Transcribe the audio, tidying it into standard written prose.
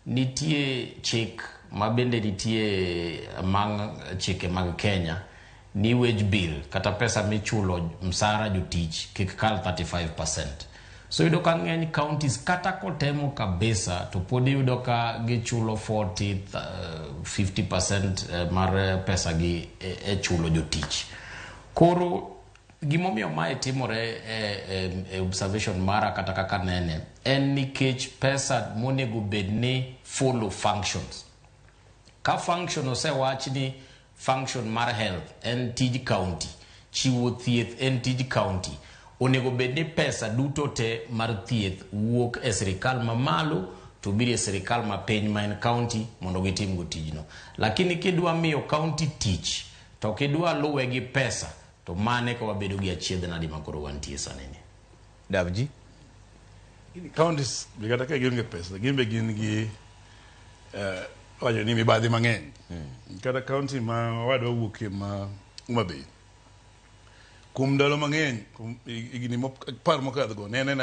Nitie chik ma bende nitie among chike mag Kenya ni wage bill kata pesa michulo msara jotich kik kal 35%. So iyudo ka ng'eny counties kata kotemo kabisa to pod iyudo ka gichulo 40, 50% mar pesa gi e chulo jotich. Koro gimomiyo mae timore e observation mara kata kaka nene en nikech pesa monego bed ni follow functions. Ka function osewach ni function mar health en tij county, chiwo thieth en tij county, onego bed ni pesa duto te mar thieth wuok e sirikal mamalo to biro e sirikal mapiny ma en county mondo gitim go tijno. Lakini kidwa miyo county tich to kidwa luwe gi pesa, to mane ka wabedo gi achiedh nadi ma koro wantie sani ni. Davji. Counties be kata ka gionge pesa, gin be gin gi wacho ni mibadhi mang'eny. Kata county ma wadwa wuokie ma Homa Bay, kuom ndalo mang'eny, kuom higni 10 mokadho go, ne en